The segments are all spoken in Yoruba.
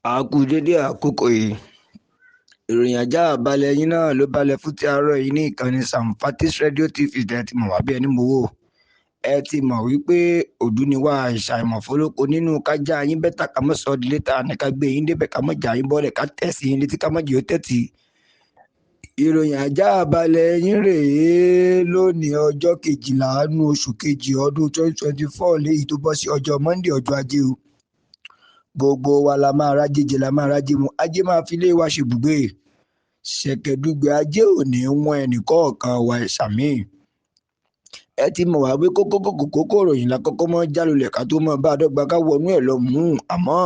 A kú dédé àkókò yìí. Ìròyìn ajáàbalẹ̀ yín náà ló balẹ̀ fún ti àárọ̀ yìí ní ìkànnì Samfatis Radio TV. Tẹ́ ti mọ̀ wá bí ẹni mowó. Ẹ ti mọ̀ wípé òdú ni wá ìṣàìmọ̀ fólóko nínú kájà yín bẹ́tà ká mọ̀ sọ di létà ní ká gbé yín débẹ̀ ká mọ̀ jà yín bọ́lẹ̀ ká tẹ̀ sí yín létí ká mọ̀ jẹ́ ó tẹ̀tì. Ìròyìn ajáàbalẹ̀ yín rèé lónìí, ọjọ́ 12 nínú oṣù kejì ọdún 2024, léyìí tó bọ́ sí ọjọ́ Monday, ọjọ́ ajé o. Gbogbo wa la máa rájé jẹ, la máa rájé mu, ajé máa fi ilé wa ṣebùgbé. Ṣẹ̀kẹ̀dùgbẹ̀ ajé ò ní wọ́n ẹnì kọ̀ọ̀kan wa, ṣàmì. Ẹ ti mọ̀ wá pé kókó kókó kókó ìròyìn la kọ́kọ́ mọ́ jálulẹ̀ ká tó mọ́ bá a dọ́gba ká wọnú ẹ̀ lọ mú un. Àmọ́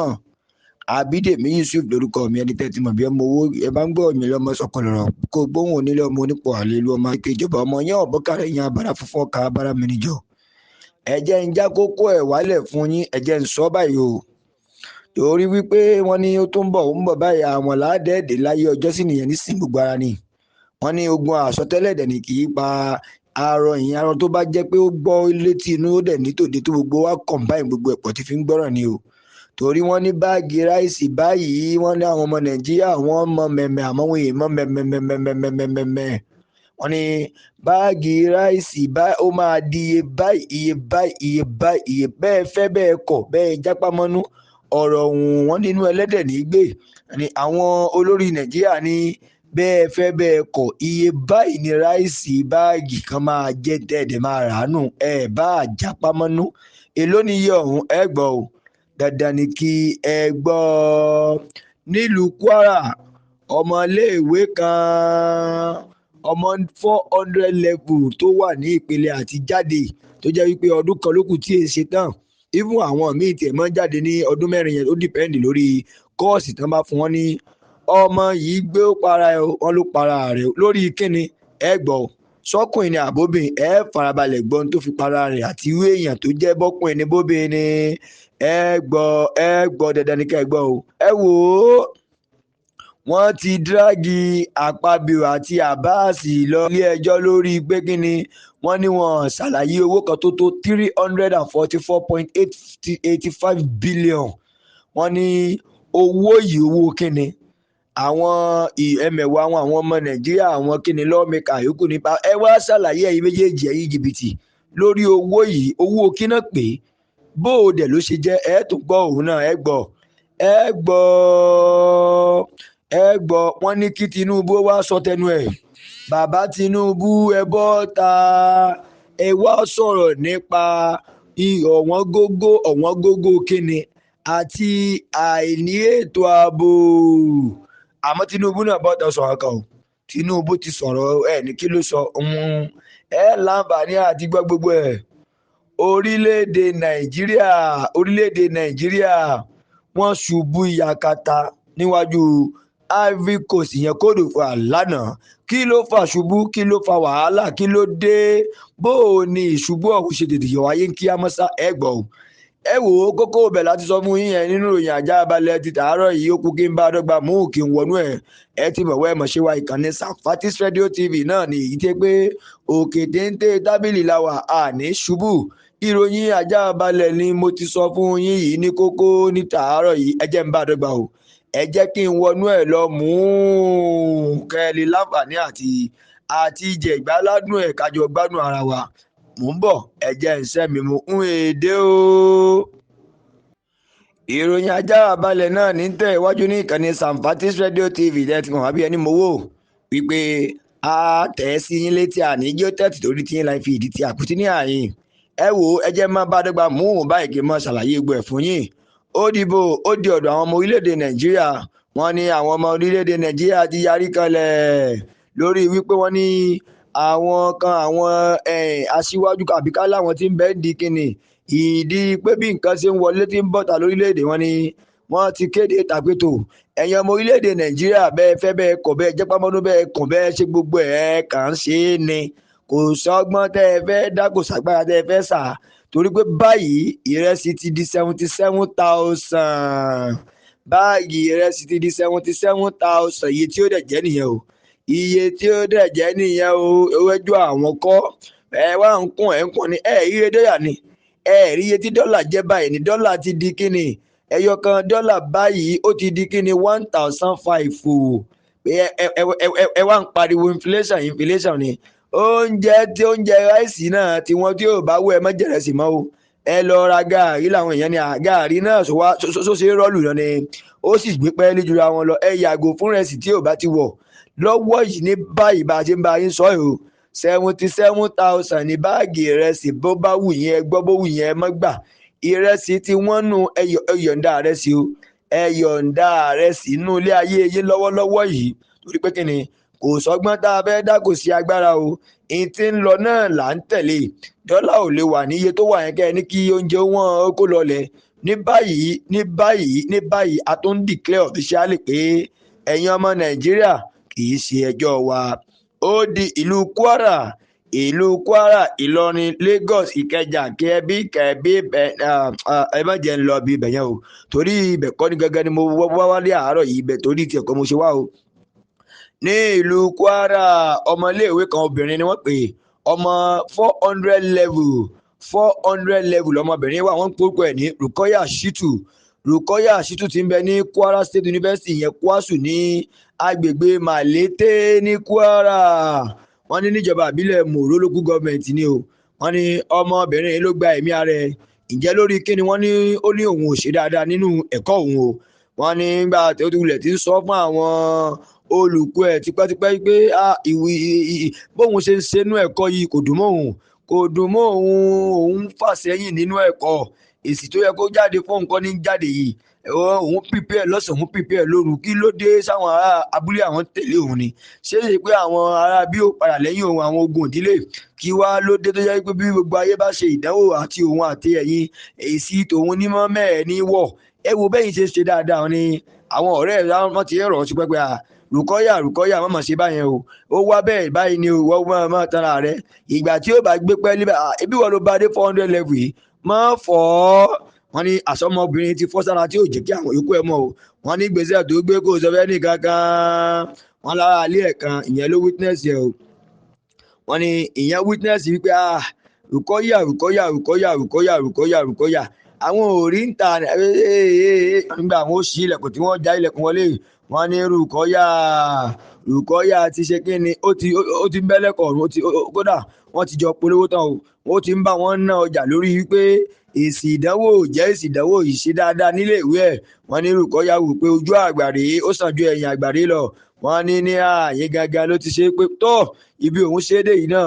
Abídèmí Yusuf lórúkọ mi, ẹni tẹ́ ti mọ̀ bí ọmọ owó. Ẹ bá ń gbọ́ mi lọ́mọ sọkọlọ̀rọ̀ kó gbóhùn onílé ọmọ onípò àlelu ọmọ ìkejọba ọmọ yẹn ọ̀bọ̀kárẹ̀ yẹn abara funfun ọkà abara mi níjọ. Ẹ jẹ́ ń já kókó ẹ̀ wálẹ̀ fún yín, ẹ jẹ́ ń sọ báyìí o, torí wípé wọ́n ní ó tún bọ̀, ó ń bọ̀ báyìí. Àwọn làádẹ́ẹ̀dẹ́ láyé ọjọ́ sí nìyẹn nísìnyí, gbogbo ara ni wọ́n ní ogun àsọtẹ́lẹ̀ dẹ̀ ní kì í pa arọ ìyẹn, arọ tó bá jẹ́ pé ó gbọ́ létí inú ó dẹ̀ ní tòde tó gbogbo wa combine gbogbo ẹ̀pọ̀ tí fi ń gbọ́ràn ni o. Torí wọ́n ní báàgì ráìsì báyìí, wọ́n ní àwọn ọmọ Nàìjíríà wọ́n mọ mẹ̀mẹ̀, àmọ́ wọn èèmọ̀ mẹ̀mẹ̀mẹ̀mẹ̀mẹ̀mẹ̀. Wọ́n ní báàgì ráìsì báyìí ó máa di iye báyìí, iye báyìí, iye báyìí, iye bẹ́ẹ̀ fẹ́ bẹ́ẹ̀ kọ̀ bẹ́ẹ̀ jápámọ́nú ọ̀rọ̀ ọ̀hún. Wọ́n nínú ẹlẹ́dẹ̀ ní gbé ni àwọn olórí Nàìjíríà ní bẹ́ẹ̀ fẹ́ bẹ́ẹ̀ kọ̀, iye báyìí ni ráìsì báàgì kan máa jẹ́, tẹ́ẹ̀dẹ̀ máa rà á nù, ẹ̀ bá àjápámọ́nú. Èló ni iye ọ̀hún? Ẹ gbọ́ o, dandan ni kí ẹ gbọ́. Nílùú Kwara, ọmọléèwé kan, ọmọ 400 level tó wà ní ìpele àti jáde, tó jẹ́ wípé ọdún kan ló kù tí èé ṣe tán. Even àwọn míì tiẹ̀ máa ń jáde ní ọdún 4 yẹn, ó depend lórí kọ́ọ̀sì tán bá fún wọn ní. Ọmọ yìí gbé ó para ẹ̀, wọ́n ló para rẹ̀ lórí kíni? Ẹ gbọ́, sọ́kùnrin ni àbóbìn, ẹ farabalẹ̀ gbọ́n tó fi para rẹ̀ àti irú èèyàn tó jẹ́, bọ́kùnrin ni bóbìn ni. Ẹ gbọ́, ẹ gbọ́, dandan ni kẹ́ ẹ gbọ́ o. Ẹ wò ó, wọ́n ti dírágì Àpábíò àti Abbas lọ ilé ẹjọ́ lórí pé kíni? Wọ́n ní wọ́n ṣàlàyé owó kan tó tó 344.85 billion. Wọ́n ní owó yìí, owó kíni? Àwọn ẹmẹ̀wà àwọn ọmọ Nàìjíríà, àwọn kíni, lawmaker yòókù nípa ẹ wá ṣàlàyé, ẹ̀yin méjèèjì, ẹ̀yin jìbìtì, lórí owó yìí. Owó kíná pé bó o dẹ̀ ló ṣe jẹ́? Ẹ tún gbọ́ òun náà, ẹ gbọ́, ẹ gbọ́, ẹ gbọ́. Wọ́n ní kí Tinubu wá sọ tẹnu ẹ̀. Bàbá Tinubu, ẹ bọ́ ta, ẹ wá sọ̀rọ̀ nípa ọ̀wọ́n gógó, ọ̀wọ́n gógó kíni àti àìní ètò ààbò. Àmọ́ Tinubu náà bọ́ ta sọ̀rọ̀ kan o. Tinubu ti sọ̀rọ̀ ẹ̀ ní kí ló sọ? Ẹ láǹfààní àti gbọ́ gbogbo ẹ̀. Orílẹ̀-èdè Nàìjíríà, orílẹ̀-èdè Nàìjíríà, wọ́n ṣubú yakata níwájú Ivory Coast, ìyẹn Côte d'Ivoire lánàá. Kí ló fa ṣubú? Kí ló fa wàhálà? Kí ló dé? Bó o ní ìṣubú ọ̀hún ṣe tètè yọ̀ wáyé kí á mọ́sá? Ẹ gbọ́ o. Ẹ wò ó, kókó ọbẹ̀ láti sọ fún yín yẹn nínú ìròyìn ajábalẹ̀ ti tàárọ̀ yìí. Ó kú kí n bá dọ́gba mú kí n wọnú ẹ̀. Ẹ ti mọ̀ wẹ́ mọ̀ ṣe wa, ìkànnì Samfatis Radio TV náà ni èyí tẹ́ pé òkè téńté tábìlì la wà, àní ṣubú. Ìròyìn ajábalẹ̀ ni mo ti sọ fún yín yìí ní kókó ní tàárọ̀ yìí. Ẹ jẹ́ n bá dọ́gba o, ẹ jẹ́ kí n wọnú ẹ̀ lọ mú kẹ́ ẹ lè láǹfààní àti jẹ̀gbáládùn ẹ̀, kájọ gbádùn ara wa. Mò ń bọ̀, ẹ jẹ́ ń sẹ́ mi mú ń èdè o. Ìròyìn ajábalẹ̀ náà ní tẹ̀ iwájú ní ìkànnì Samfatis Radio TV. Tẹ́ ti mọ̀ wá bí ẹni mowó wípé a tẹ̀ sí yín létí, àníjó tẹ̀tì torí tí yín láì fi ìdí ti àkútí ní àyìn. Ẹ wò ó, ẹ jẹ́ má bá dọ́gba mú un báyìí kí n mọ̀ ṣàlàyé gbogbo ẹ̀ fún yín. Ó dìbò, ó di ọ̀dọ̀ àwọn ọmọ orílẹ̀-èdè Nàìjíríà. Wọ́n ní àwọn ọmọ orílẹ̀-èdè Nàìjíríà ti yarí kanlẹ̀ lórí wípé wọ́n ní àwọn kan, àwọn aṣíwájú àbí ká láwọn tí ń bẹ ń di kíni ìdí pé bí nǹkan ṣe ń wọlé tí ń bọ̀ta lórílẹ̀-èdè. Wọ́n ní wọ́n ti kéde tàpétò, ẹ̀yin ọmọ orílẹ̀-èdè Nàìjíríà, bẹ́ẹ̀ fẹ́ bẹ́ẹ̀ kọ̀, bẹ́ẹ̀ jẹ́pámọ́dún bẹ́ẹ̀ kàn, bẹ́ẹ̀ ṣe gbogbo ẹ̀ kàn ń ṣe é ni. Kò sọ́gbọ́n tẹ́ ẹ fẹ́ dá, kò sàgbára tẹ́ ẹ fẹ́ sà, torí pé báyìí ìrẹsì ti di 77,000. Báàgì ìrẹsì ti di 77,000. Iye tí ó dẹ̀ jẹ́ nìyẹn o, iye tí ó dẹ̀ jẹ́ nìyẹn o. Ewéjú àwọn kọ́ ẹ wá ń kún, ẹ̀ ń kún ni. Ẹ rí iye dọ́là ni, ẹ rí iye tí dọ́là jẹ́ báyìí ni. Dọ́là ti di kíni? Ẹyọ kan dọ́là báyìí ó ti di kí ni 1,500 o. Ẹ wá ń pariwo inflation, inflation ni. Oúnjẹ tí oúnjẹ ráìsì náà tí wọ́n tí ò bá wọ ẹ mọ́ jẹ̀rẹ̀sì mọ́ o. Ẹ lọ ra gàárì làwọn èèyàn ní gàárì náà sọ ṣe rọ́ọ̀lù lọ ni ó sì gbé pẹ́ẹ́lí jura wọn lọ. Ẹ yàgò fún rẹsì tí ò bá ti wọ̀ lọ́wọ́ yìí ní báyìí bá a ṣe ń bá yín sọ yìí o. 77,000 ní báàgì ìrẹsì. Bó bá wù yín ẹ gbọ́, bó wù yín ẹ mọ́ gbà. Ìrẹsì tí wọ́n nù, ẹ yọ̀ǹda ìrẹsì o, ẹ yọ̀ǹda ìrẹsì inú ilé ayé yín lọ́wọ́lọ́wọ́ yìí, torí pé kí ni kò sọ́gbọ́n tá a fẹ́ dá, kò sí agbára o. Ìyìn tí ń lọ náà là ń tẹ̀lé. Dọ́là ò lè wà níye tó wà yẹn kẹ́ ẹ ní kí oúnjẹ wọn kó lọlẹ̀ ní báyìí, ní báyìí, ní báyìí. A tún ń declare officially pé ẹ̀yin ọmọ Nàìjíríà, kì í ṣe ẹjọ́ wa. Ó di ìlú Kwara, ìlú Kwara, Ìlọrin, Lagos, Ìkẹjà, Kẹbí, Kẹbí. Ẹ má jẹ́ ń lọ bí ibẹ̀ yẹn o, torí ibẹ̀ kọ́ ni gangan ni mo wá wálé àárọ̀ yìí ibẹ̀, torí tiẹ̀ kọ́ mo ṣe wá o. Ní ìlú Kwara, ọmọléèwé kan, obìnrin ni wọ́n pè, ọmọ 400 level, 400 level ọmọbìnrin wà. Wọ́n ń porúkọ ẹ̀ ní Rukoya Shitu. Rukoya Shitu ti ń bẹ ní Kwara State University yẹn, Kwasu, ní agbègbè Malete ní Kwara. Wọ́n ní níjọba àbílẹ̀ Mòró local government ni o. Wọ́n ní ọmọbìnrin yìí ló gba ẹ̀mí ara ẹ̀. Ǹjẹ́ lórí kíni? Wọ́n ní ó ní òun ò ṣe dáadáa nínú ẹ̀kọ́ òun o. Wọ́n ní nígbà tó ti wulẹ̀ ti ń sọ fún àwọn olùkọ́ ẹ̀ tipẹ́tipẹ́ pé ìwé bóun ṣe ń ṣe nínú ẹ̀kọ́ yìí kò dùn mọ́ òun, kò dùn mọ́ òun, òun fà sẹ́yìn nínú ẹ̀kọ́. Èsì tó yẹ kó jáde fún nǹkan ní jáde yìí. Òun prepare lọ́sàn-án, òun prepare lóru. Kí ló dé sáwọn ará abúlé àwọn tẹ̀lé òun ni? Ṣé é ṣe pé àwọn ará bí ó padà lẹ́yìn òun, àwọn ogun ìdílé? Kí wá ló dé tó jẹ́ pé bí gbogbo ayé bá ṣe ìdánwò àti òun àti ẹ̀yin, èsì tòun ní mọ́ mẹ́ẹ̀ ní wọ̀? Ẹ wo bẹ́yìn ṣe ṣe dáadáa ni àwọn ọ̀rẹ́ ẹ̀ wọ́n ti rọ̀ ọ́ sí pẹ́pẹ́ à. Rùkọ́yà, Rùkọ́yà, má mà ṣe báyẹn o. Ó wá bẹ́ẹ̀ báyìí ni o, wọ́n máa máa tanra rẹ̀. Ìgbà tí ó bá gbé pẹ́ẹ́lí bá ebi wọ́n ló bá dé 400 level yìí má fọ́. Wọ́n ní àsọmọbìnrin ti fọ́ sára tí ò jẹ́ kí àwọn yòókù ẹ̀ mọ̀ o. Wọ́n ní gbèsè tó gbé kó sọ fẹ́ nìkan kan. Wọ́n lára alẹ́ ẹ̀ kan ìyẹn ló witness ẹ̀ o. Wọ́n ní ìyẹn witness wípé ah, Rùkọ́yà, Rùkọ́yà, Rùkọ́yà, Rùkọ́yà, Rùkọ́yà, Rùkọ́yà, àwọn ò rí ń ta. Nígbà àwọn ó ṣí ilẹ̀kùn tí wọ́n já ilẹ̀kùn wọlé, wọ́n ní Rùkọ́yà, Rùkọ́yà ti ṣe kí ni, ó ti ń bẹ́lẹ̀kọ̀ ọ̀run. Ó ti kódà wọ́n ti jọ polówó tán o. Ó ti ń bá wọn ná ọjà lórí wípé èsì ìdánwò jẹ́ èsì ìdánwò yìí ṣe dáadáa nílé ìwé ẹ̀. Wọ́n ní Rùkọ́yà wò pé ojú àgbàre ó sàn ju ẹ̀yìn àgbàre lọ. Wọ́n ní ní ààyè gangan ló ti ṣe pé tọ́ ibi òun ṣe é dé yìí náà,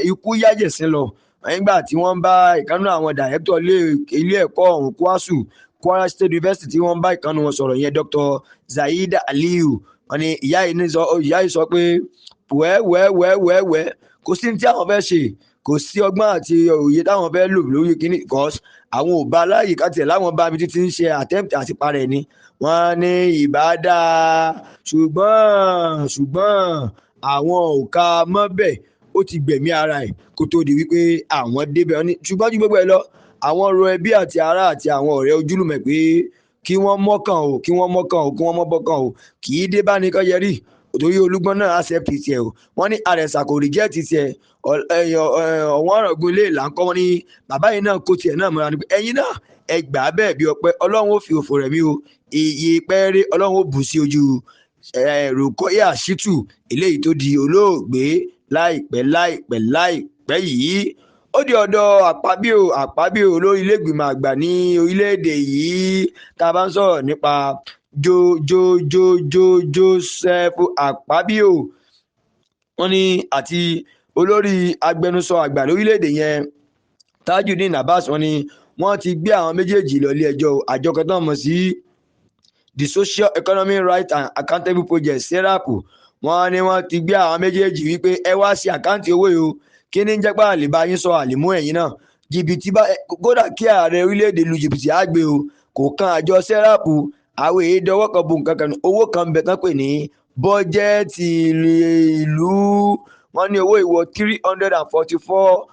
ikú yájẹ̀sín lọ. Nígbà tí wọ́n bá ìkànnì àwọn dàrẹ́tọ̀ ilé ẹ̀kọ́ ọ̀hún, Kwasu, Kwara State University, tí wọ́n bá ìkànnì wọn sọ̀rọ̀ yẹn, Dr. Zaida Aliyu, wọ́n ní ìyá yìí sọ pé wẹ́wẹ́wẹ́wẹ́wẹ́, kò sí ní tí àwọn fẹ́ ṣe, kò sí ọgbọ́n àti òye táwọn fẹ́ lò lórí kíní, cause àwọn ò bá láàyè ká tiẹ̀ láwọn bá mi títí ń ṣe attempt àti parẹ́ ni. Wọ́n ní ìbá dáa, ṣùgbọ́n àwọn ò ká mọ́ bẹ́ẹ̀, ó ti gbẹ̀mí ara ẹ̀ kó tó di wípé àwọn débẹ̀. Wọ́n ní ṣùgbọ́n ju gbogbo ẹ̀ lọ, àwọn rọ ẹbí àti ará àti àwọn ọ̀rẹ́ ojúlùmọ̀ pé kí wọ́n mọ́kàn o, kí wọ́n mọ́kàn o, kí wọ́n mọ́ bọ́kàn o. Kì í dé bá ní kọ́ yẹrí torí olúgbọ́n náà accept tiẹ̀ o. Wọ́n ní àrẹ̀sà kò reject tiẹ̀. Ọ̀wọ́n ọ̀rọ̀gùn ilé ìlà ńkọ́. Wọ́n ní bàbá yìí náà kó tiẹ̀ náà mọ́ra ni pé ẹ̀yin náà ẹ gbà á bẹ́ẹ̀ bí ọpẹ́. Ọlọ́run ó fi òfò rẹ̀ mí o. Iye pẹ́ẹ́rẹ́ Ọlọ́run ó bù sí ojú Rùkọ́yà Ṣítù eléyìí tó di olóògbé láìpẹ́ láìpẹ́ láìpẹ́ yìí. Ó di ọ̀dọ̀ Àpábíò, Àpábíò olórí ilégbìmọ̀ àgbà ní orílẹ̀-èdè yìí, tá a bá ń sọ̀rọ̀ nípa jo jo jo jo Joseph Àpábíò. Wọ́n ní àti olórí agbẹnusọ àgbà lórílẹ̀-èdè yẹn, Tajudeen Abbas, wọ́n ní wọ́n ti gbé àwọn méjèèjì lọ ilé ẹjọ́. Àjọ kan tó mọ̀ sí the Social Economic Rights and Accountable Project, SERAP, wọ́n ní wọ́n ti gbé àwọn méjèèjì wípé ẹ wá sí account owó yìí o. Kí ní jẹ́ pé àlè bá yín sọ àlèmú ẹ̀yìn náà jìbìtì bá kódà kí ààrẹ orílẹ̀-èdè lu jìbìtì á gbé o, kò kan àjọ SERAP. Àwọn èyí dọwọ́ kan bo nǹkan kan. Owó kan bẹ̀ tán pè ní bọ́jẹ́ẹ̀tì ìlú. Wọ́n ní owó ìwọ ₦344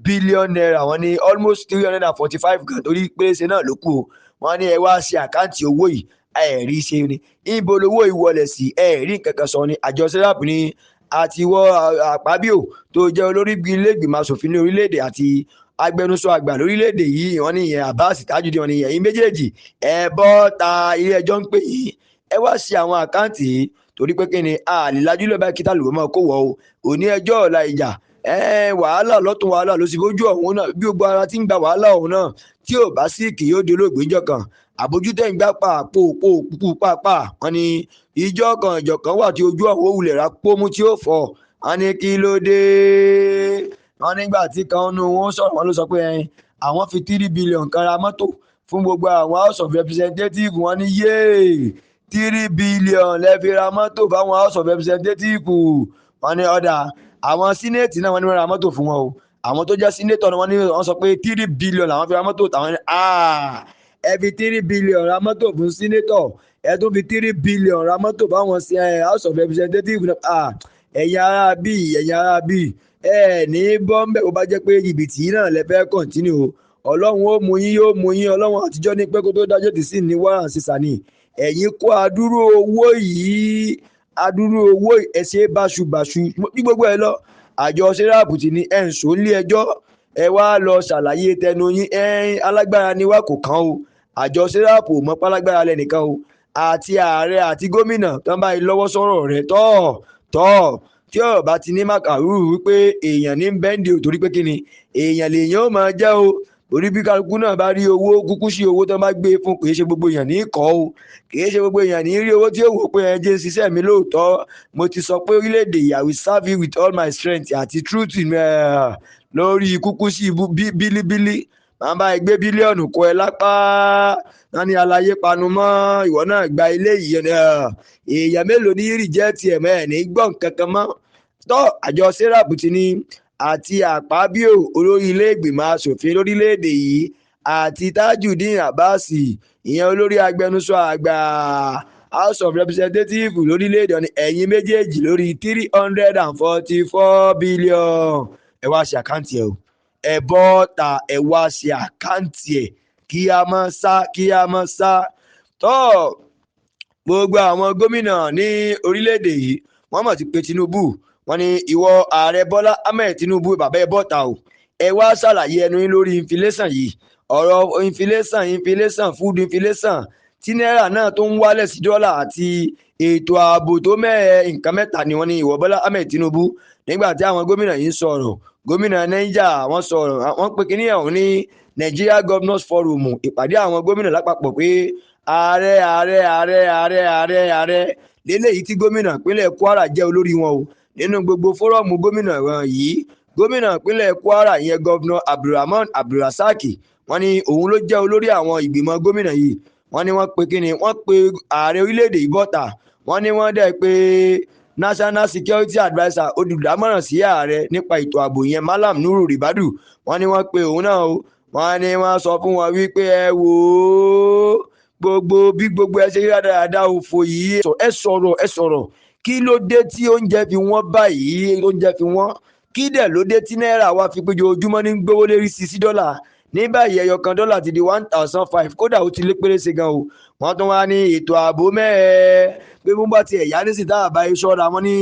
billion. Wọ́n ní almost 345 gan torí pérése náà ló kù o. Wọ́n ní ẹ wá ṣe account owó yìí, ẹ̀rí ṣe ni ibo lowó ìwọlẹ̀ sí, ẹ̀rí nǹkan kan sọ ni. Àjọ SERAP ní àtiwọ́ Àpábíò tó jẹ́ olórí ilé ìgbìmọ̀ asòfin ní orílẹ̀-èdè àti Agbẹnusọ àgbà lórílẹ̀‐èdè yìí, wọ́n ní ìyẹn Abbas Tajudeen, wọ́n ní ìyẹn méjèèjì ẹ bọ́ ta, ilé ẹjọ́ ń pè yín, ẹ wá ṣe àwọn àkáǹtì yìí, torí pé kí ni a lè lajú lọ́ba kíta lòó máa kó wọ́ o. Òní ẹjọ́ ọ̀la ìjà, wàhálà lọ́tún wàhálà ló sì bójú ọ̀hún náà, bí gbogbo ara ti ń gba wàhálà ọ̀hún náà tí ò bá sí kì yóò di olóògbé ńjọ́ kan. Àbójútẹ́ ń gbá pa pò pò kúkú pàápàá, wọ́n ní ìjọ kan ìjọ kan wà tí ojú ọ̀hún òwúlẹ̀ rà pómú tí ó fọ́. Wọ́n ní kí ló dé? Wọ́n nígbà tí kan nínú wọn sọ̀rọ̀, wọ́n ló sọ pé àwọn fi 3 billion kan ra mọ́tò fún gbogbo àwọn House of Representatives. Wọ́n ní yéè, 3 billion lẹ́ fi ra mọ́tò fáwọn House of Representatives. Wọ́n ní ọ̀dà àwọn Senate náà, wọ́n ní wọ́n ra mọ́tò fún wọn o. Àwọn tó jẹ́ senator náà, wọ́n ní wọ́n sọ pé 3 billion làwọn fi ra mọ́tò tàwọn. Ní ẹ fi 3 billion ra mọ́tò fún senator, ẹ tún fi 3 billion ra mọ́tò fáwọn House of Representatives. Ẹ̀yin ará bíi, ẹ̀yin ará bíi, ẹ ní bọ́m̀bẹ̀. Bó bá jẹ́ pé jìbìtì náà lẹ fẹ́ continue o, Ọlọ́run ó mú yín, yóò mú yín. Ọlọ́run àtijọ́ ní pé kó tó dájọ́ tì sí ní wàrà sísà ni ẹ̀yin kó adúrú owó yìí, adúrú owó ẹ ṣe báṣubàṣu ní gbogbo ẹ lọ. Àjọ SERAP ti ní ẹ̀ ń sọ nílé ẹjọ́, ẹ wá lọ ṣàlàyé tẹnu yín. Ẹ̀ alágbára ni wá kò kàn o. Àjọ SERAP ò mọ pálágbára lẹ́nìkan o, àti ààrẹ àti gómìnà tán báyìí lọ́wọ́ sọ̀rọ̀ rẹ̀ tọ́ tọ́ tí ọ̀rọ̀ bá ti ní màkàrúrù wípé èèyàn ní bẹ́ńdì ò, torí pé kí ni èèyàn lèèyàn ó máa jẹ́ o. Torí bí kálukú náà bá rí owó kúkú sí owó tó bá gbé fún, kì í ṣe gbogbo èèyàn ní kọ́ o, kì í ṣe gbogbo èèyàn ní rí owó tí ó wò pé ẹ jẹ́ ń ṣiṣẹ́ mi lóòótọ́. Mo ti sọ pé orílẹ̀-èdè, I will serve you with all my strength àti truth lórí kúkú sí bílíbílí. Máa bá gbé bílíọ̀nù kọ ẹ lápá, wọn ní aláyé panu mọ́, ìwọ náà gba ilé yìí. Èèyàn mélòó ní rìjẹ́tì ẹ̀mọ́ ẹ̀ ní gbọ̀n kankan mọ́ tọ́. Àjọ SERAP ti ní àti Àpábíò, olórí ilé ìgbìmọ̀ asòfin lórílẹ̀‐èdè yìí, àti Tajudeen Abbas, ìyẹn olórí agbẹnusọ àgbà House of Representatives lórílẹ̀‐èdè, ní ẹ̀yin méjèèjì lórí 344 billion, ẹ wá ṣe àkáǹtì ẹ o, ẹ bọ́ ta, ẹ wá ṣe àkáǹtì ẹ, kí a mọ̀ sá, kí a mọ̀ sá tọ́. Gbogbo àwọn gómìnà ní orílẹ̀‐èdè yìí, wọ́n mọ̀ ti pé Tinubu. Wọ́n ní ìwọ ààrẹ Bọ́lá Ahmed Tinubu, bàbá, ẹ bọ́ta o, ẹ wá ṣàlàyé ẹnu yín lórí inflation yìí. Ọ̀rọ̀ inflation, inflation, food inflation, tí náírà náà tó ń wálẹ̀ sí dọ́là, àti ètò ààbò tó mẹ́ẹ̀, nǹkan mẹ́ta ni wọ́n ní ìwọ Bọ́lá Ahmed Tinubu. Nígbà tí àwọn gómìnà yìí ń sọ̀rọ̀, gómìnà Niger, wọ́n sọ̀rọ̀, wọ́n pe kínní ọ̀hún ní Nigeria Governors Forum, ìpàdé àwọn gómìnà lápapọ̀, pé ààrẹ, ààrẹ, ààrẹ, ààrẹ, ààrẹ, ààrẹ lélẹ́yìí tí gómìnà ìpínlẹ̀ Kwara jẹ́ olórí wọn o. Nínú gbogbo fọ́rọ̀mù gómìnà yìí, gómìnà ìpínlẹ̀ Kwara, ìyẹn Governor Abdulrahman Abdulrasaq, wọ́n ní òun ló jẹ́ olórí àwọn ìgbìmọ̀ gómìnà yìí. Wọ́n ní wọ́n pe kíni, wọ́n pe ààrẹ orílẹ̀-èdè yìí bọ́ta. Wọ́n ní wọ́n dẹ̀ pé National Security Adviser, olùdámọ̀ràn sí ààrẹ nípa ètò ààbò, yẹn Malam Nuru Ribadu, wọ́n ní wọ́n pe òun náà o. Wọ́n ní wọ́n sọ fún wọn wípé ẹ wò ó, gbogbo bí gbogbo ẹ ṣe rí dáadáa òfò yìí, ẹ sọ̀rọ̀, ẹ sọ̀rọ̀, kí ló dé tí oúnjẹ fi wọ́n báyìí? Oúnjẹ fi wọ́n, kí dẹ̀ ló dé tí náírà wa fi péjọ ojúmọ́ ní gbówó lérí sí dọ́là? Ní báyìí, ẹyọ kan dọ́là ti di 1,500, kódà ó ti lé pérése gan o. Wọ́n tún wá ní ètò ààbò mẹ́ẹ̀ẹ́ pé bó bá ti ẹ̀yà nísìnyí tá a bá yí ṣọ́ra, wọn ní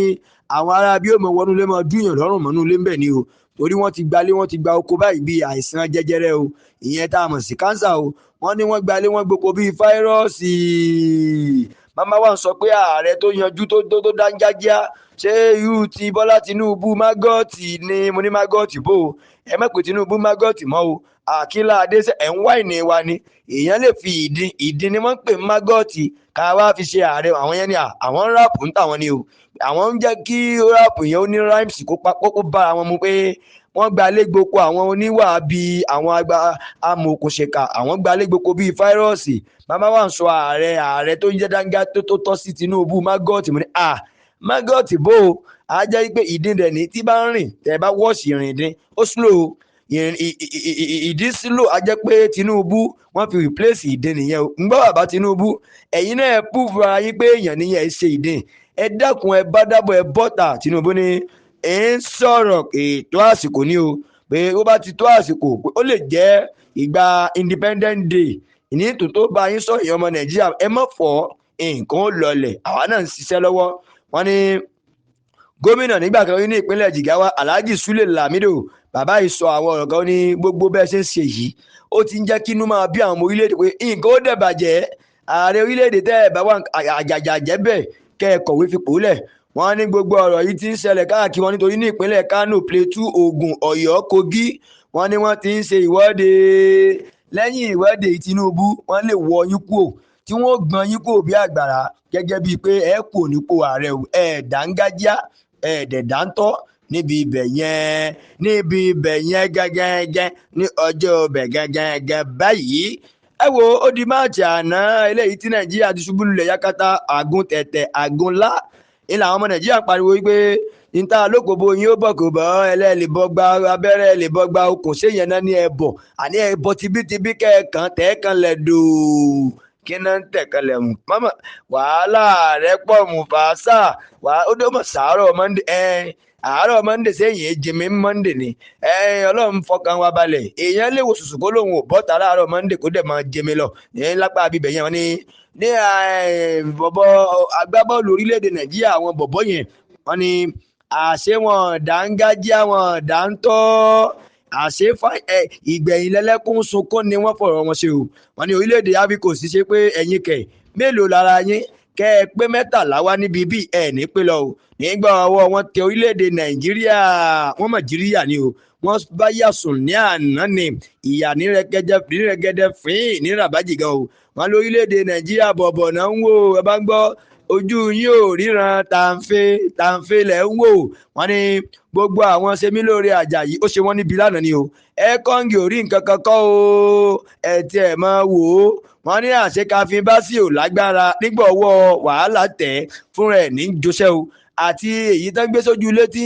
àwọn ará bí òmò wọnú lé mọ́ dúyàn lọ́rùn mọ́nú lé ń bẹ̀ ni o, torí wọ́n ti gbalé, wọ́n ti gba oko báyìí bíi àìsàn jẹjẹrẹ o, ìyẹn tá a mọ̀ sí kánsà o. Wọ́n ní wọ́n gbalé, wọ́n gboko bíi fáírọ́ọ̀sì. Màmá wa ń sọ pé ààrẹ tó yanjú, tó dángájíá, ṣé irú ti Bọ́lá Tinubu mágọ́ọ̀tì ni? Mo ní mágọ́ọ̀tì bò ó, ẹ má pè Tinubu mágọ́ọ̀tì mọ́ o. Àkínlá adéṣe ẹ̀ ń wá ìní wa ni èèyàn lè fi ìdin, ìdin ni wọ́n ń pè mágọ́ọ̀tì, ká wá fi ṣe ààrẹ. Àwọn yẹn ni àwọn ń rap ń tàwọn ni o, àwọn ń jẹ́ kí rap yẹn ó ní rhymes kó kó bára wọn mu, pé wọ́n gba légboko àwọn oníwà bíi àwọn agba amòòkùnṣèkà, àwọn gba légboko bíi fáírọ́ọ̀sì. Màmá wa ń sọ ààrẹ, ààrẹ tó ń jẹ́ dáńgá tó tọ́ sí Tinubu mágọ́ọ̀tì. Mo ní à mágọ́ọ̀tì bò ó, á jẹ́ pé ìdin rẹ̀ ní tí bá ń rìn, tẹ̀ bá wọ́ọ̀sì ìrìn dín ó slow, ìdí sílò, á jẹ́ pé Tinubu wọ́n fi replace ìdin nìyẹn o. Ń gbọ́ bàbá Tinubu, ẹ̀yin náà púfù ara yín pé èèyàn nìyẹn ṣe ìdin. Ẹ dákun, ẹ bá dábọ̀, ẹ bọ́tà. Tinubu ní ẹ ń sọ̀rọ̀ ètò àsìkò ní o, pé ó bá ti tó àsìkò, pé ó lè jẹ́ ìgbà Independent Day ní tòótọ́ bá yín sọ, èèyàn ọmọ Nàìjíríà, ẹ mọ̀ fọ́ nǹkan ó lọlẹ̀, àwa náà ń ṣiṣẹ́ lọ́wọ́. Wọ́n ní gómìnà nígbà kan ní ìpínlẹ̀ Jigawa, Alhaji Sule Lamido, Bàbá yìí sọ àwọn ọ̀rọ̀ kan ní gbogbo bẹ́ẹ̀ ṣe ń ṣe yìí, ó ti ń jẹ́ kí inú máa bí àwọn ọmọ orílẹ̀-èdè pé nǹkan ó dẹ̀ bàjẹ́. Ààrẹ orílẹ̀-èdè tẹ́ ẹ̀ bá wà àjàjà jẹ́ bẹ́ẹ̀ kẹ́ ẹ kọ̀wé fipò lẹ̀. Wọ́n ní gbogbo ọ̀rọ̀ yìí ti ń ṣẹlẹ̀ káàkiri wọn nítorí ní ìpínlẹ̀ Kano, Plateau, Ògùn, Ọ̀yọ́, Kogi, wọ́n ní wọ́n ti ń ṣe ìwọ́de. Lẹ́yìn ìwọ́de Tinubu, wọ́n lè wọ yín kúò tí wọ́n gbọ́n yín kúò bí àgbàrá gẹ́gẹ́ bíi pé ẹ kò nípò ààrẹ o, ẹ dángájá, ẹ dẹ̀ dáńtọ́ níbi ibẹ̀ yẹn, níbi ibẹ̀ yẹn gẹ́gẹ́gẹ́ ní ọjọ́ ibẹ̀ gẹ́gẹ́gẹ́ báyìí. Ẹ wo, ó di máàcì àná eléyìí tí Nàìjíríà ti ṣubú lulẹ̀ yakata, àgùn tẹ̀tẹ̀ àgùn lá ilà àwọn ọmọ Nàìjíríà pariwo wípé níta lókòbó yín ó bọ̀ kò bọ́, ẹlẹ́ẹ̀lì bọ́ gba abẹ́rẹ́ lè bọ́ gba okùn séyẹn náà ní ẹbọ, àní ẹbọ tibítibí kẹ́ẹ̀kan tẹ́ẹ̀kan lẹ̀ dòó kí náà ń tẹ̀kan lẹ̀ mú. Mama wàhálà rẹ pọ̀ mú fàásà wà ó dé mọ̀ sàárọ̀ Monday, ẹ̀ àárọ̀ Monday sẹ́yìn jimmy Monday ni ẹ̀ Ọlọ́run fọkàn wa balẹ̀. Èèyàn lè wo sùsù kó lóun ò bọ́ta láàárọ̀ Monday kó dẹ̀ máa jimmy lọ ní lápá bíbẹ̀ yẹn. Wọ́n ní ní bọ̀bọ̀ agbábọ́ọ̀lù orílẹ̀-èdè Nàìjíríà, àwọn bọ̀bọ̀ yẹn wọ́n ní àṣé wọn dángájíá, wọn dáńtọ́, àṣé ìgbẹ̀yìn lẹ́lẹ́kún sunkún ni wọ́n fọ̀rọ̀ wọn ṣe o. Wọ́n ní orílẹ̀-èdè Ivory Coast ṣe pé ẹ̀yin kẹ̀ mélòó lára yín kẹ́ ẹ pé 13 wá níbi bí ẹ̀ ní pé lọ o. Nígbà ọwọ́ wọn tẹ orílẹ̀-èdè Nàìjíríà, wọ́n mọ̀ jíríyà ni o, wọ́n bá yàsùn ní àná ni ìyà ní rẹ́gẹ́dẹ́ fín ní ràbájì gan o. Wọ́n lórílẹ̀-èdè Nàìjíríà bọ̀bọ̀ náà ń wò, ẹ bá ń gbọ́ ojú yín ò ríran, tàǹfẹ́ tàǹfẹ́ lẹ̀ ń wò. Wọ́n ní gbogbo àwọn ṣemílóore Àjàyí ó ṣe wọ́n níbi lánàá ni o. Ẹ kọ́ǹgì ò rí nǹkan kan kọ́ o, ẹ tiẹ̀ máa wò ó. Wọ́n ní àṣekáfín bá sì ò lágbára nígbà ọwọ́ wàhálà tẹ̀ fúnra ẹ̀ ní jọ́sẹ́ o, àti èyí tán gbé sójú ilé tí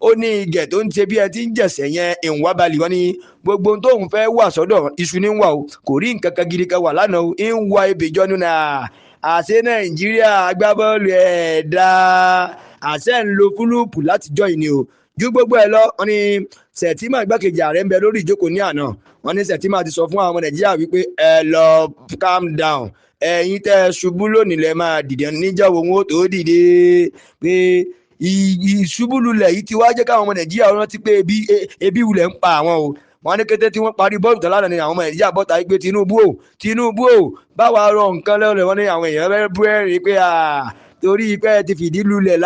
ó ní igẹ̀ tó ń ṣe bí ẹ ti ń jẹ̀sẹ̀ yẹn ìwà balẹ̀. Wọ́n ní gbogbo ohun tóun fẹ́ wà sọ́dọ̀ iṣu ní wà o, kò rí nǹkan kan gidi kan wà lánàá o, ń wa ebè jọ́nu náà. Àṣé Nàìjíríà agbábọ́ọ̀lù ẹ̀ẹ́dá àṣẹ ń lo fúlùpù látijọ́ yìí ni o. Ju gbogbo ẹ lọ, wọ́n ní Sẹ̀tìmà igbákejì ààrẹ ń bẹ lórí ìjókòó ní àná. Wọ́n ní Sẹ̀tìmà ti sọ fún àwọn ọmọ Nàìjíríà wípé ẹ lọ calm down, ẹ̀yin tẹ́ ẹ ṣubú lónìí lẹ máa dìde níjọ́ wo wọn ó tó dìde, pé ìṣubú lulẹ̀ yìí ti wá jẹ́ káwọn ọmọ Nàìjíríà rántí pé ebi wulẹ̀ ń pa àwọn o. Wọ́n ní kété tí wọ́n parí bọ́ọ̀lù tán lánàá ni àwọn ọmọ Nàìjíríà bọ́ta pé Tinubu o, Tinubu o, báwa rọ nǹkan lọ́rẹ̀. Wọ́n ní àwọn èèyàn bẹ́ẹ̀ búrẹ́rì pé torí pé ẹ ti fìdí lulẹ̀,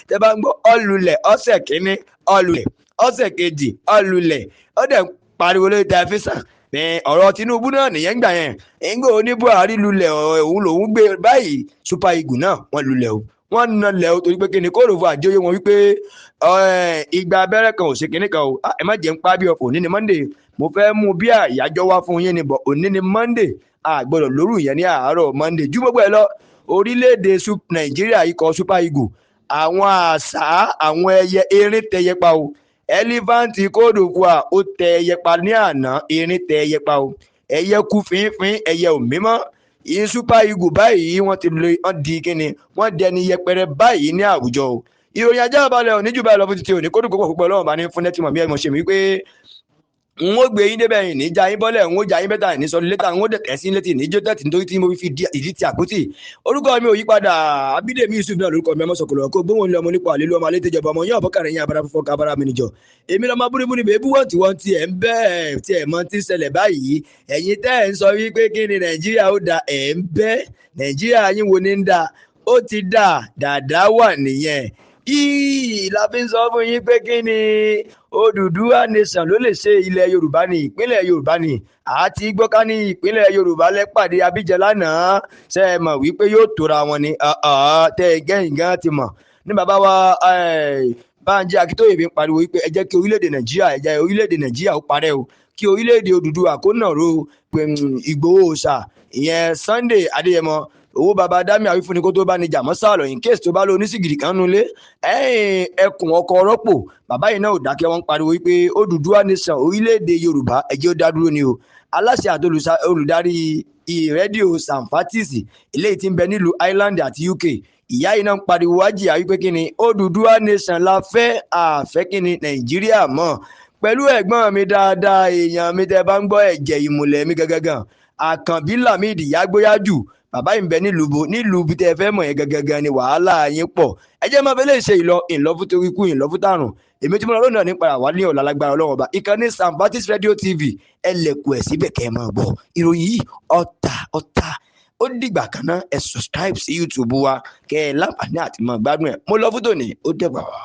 tẹ́ bá ń gbọ́ ọlulẹ̀ ọ̀sẹ̀ kínní ọlulẹ̀ ọ̀sẹ̀ kejì ọlulẹ̀, ó dẹ̀ ń pariwo lórí tẹlifíṣàn ní ọ̀rọ̀ Tinubu náà nìyẹn gbà yẹn. Ńgbà oní Buhari lulẹ̀ òun lòún gbé báyìí, Super Eagles náà wọ́n lulẹ̀ o, wọ́n nalẹ̀ o, torí pé kíni kó ló fún àjọyọ̀ wọn wípé ìgbà abẹ́rẹ́ kan ò ṣe kíní kan o. Ẹ má jẹ́ ń pa bí ọkọ̀ òní ni Monday, mo fẹ́ mú bí àyájọ́ wá fún yín ni bọ̀ òní ni Monday, a gbọ́dọ̀ lóru yẹn ní àárọ̀ Monday. Ju gbogbo ẹ lọ, orílẹ̀-èdè Nàìjíríà ikọ̀ Super Eagles, àwọn àṣà àwọn ẹyẹ erin tẹyẹ pa o. Elephant Côte d'Ivoire ó tẹ ẹyẹ pa ní àná, erin tẹ ẹyẹ pa o, ẹyẹ kú fínfín, ẹyẹ ò mímọ́. Ìyẹn Super Eagles báyìí wọ́n ti lè wọ́n di kíni, wọ́n dẹni yẹpẹrẹ báyìí ní àwùjọ o. Ìròyìn ajá balẹ̀ òní jù báyìí lọ fún títí òní kó dùn púpọ̀ púpọ̀ lọ́wọ́ bá ní fún nẹ́tì mọ̀ bí ẹ mọ̀ ṣe mí pé n ó gbé yín débẹ̀ yìí ní já yín bọ́lẹ̀, n ó já yín bẹ́tà ní sọ létà, n ó dẹ̀ tẹ̀ sí létí ní jótẹ́tì nítorí tí mo fi ìdí ti àpótí. Orúkọ mi ò yí padà, Abídèmí Yusuf náà lórúkọ mi, ọmọ sọkòlò kó gbóhùn lé ọmọ nípa àlélú ọmọ alẹ́ tẹjọba ọmọ yín ọ̀bọ̀kàrẹ̀ yín abara fífọ́ kábàrà mi níjọ. Èmi lọ́mọ búrúburú bèbú wọ́n ti wọ́n ti ẹ̀ ń bẹ́ẹ̀ tí ẹ̀ mọ ti ń ṣẹlẹ̀ báyìí. Ẹ̀yin tẹ́ ẹ̀ ń sọ wípé kí ni Nàìjíríà ó da, ẹ̀ ń bẹ́ Nàìjíríà yín wo ni ń da, ó ti dà dàdá wà nìyẹn. Yìí la fi ń sọ fún yín pé kí ni Odùduwà nation ló lè ṣe ilẹ̀ Yorùbá ní ìpínlẹ̀ Yorùbá ní àti gbọ́ká ní ìpínlẹ̀ Yorùbá lẹ́pàdé Abíjẹ lánàá, ṣe é mọ̀ wípé yóò tóra wọn ni tẹ́ ẹ gẹ́yìn gan ti mọ̀ ní bàbá wa Bánjí Akíntóyè fi ń pariwo wípé ẹ jẹ́ kí orílẹ̀-èdè Nàìjíríà, ẹ jẹ́ orílẹ̀-èdè Nàìjíríà ó parẹ́ o, kí orílẹ̀-èdè Odùduwà kó nàró Ìgbòho Òòṣà, ìyẹn Sunday Adéyẹmọ owó baba dami àwífúnni kó tó bá ní jàmọ́ sàlọ̀ in case tó bá lọ oníṣìgìrì kan nulẹ̀ ẹ̀yìn ẹkùn ọkọ̀ rọ́pò bàbá yìí náà ò dákẹ́, wọ́n ń pariwo wípé Odùduwà nation orílẹ̀-èdè Yorùbá ẹ jẹ́ ó dá dúró ni o. Aláṣẹ àti olùdarí ìrẹ́díò Samfatis eléyìí tí ń bẹ nílùú Ireland àti UK, ìyá yìí náà ń pariwo wájìyà wípé kí ni Odùduwà nation la fẹ́, àfẹ́ kí ni Nàìjíríà mọ̀. Pẹ̀lú ẹ̀gbọ́n mi dáadáa, èèyàn mi tẹ́ bá ń gbọ́ ẹ̀jẹ̀ ìmùlẹ̀ mi gangan, Àkànbí Lamidi Yágbóyájù, bàbá yìí ń bẹ nílùú bo nílùú bí tẹ́ ẹ fẹ́ mọ̀ yẹn gangan ni wàhálà yín pọ̀. Ẹ jẹ́ máa fẹ́ lè ṣe ìlọ ìlọ́fún torí kú ìlọ́fún tààrùn. Èmi tí mo lọ lónìí náà ní padà wá ní ọ̀la lágbára Ọlọ́run Ọba. Ìkànnì Sambatis Radio TV, ẹ lẹ̀kùn ẹ̀ síbẹ̀ kẹ́ ẹ máa gbọ́ ìròyìn yìí ọ̀tà ọ̀tà. Ó dìgbà kan náà, ẹ subscribe sí YouTube wa kẹ́ ẹ láǹfààní àti máa gbádùn ẹ̀. Mo lọ fún tòní, ó dẹ̀gbà wá.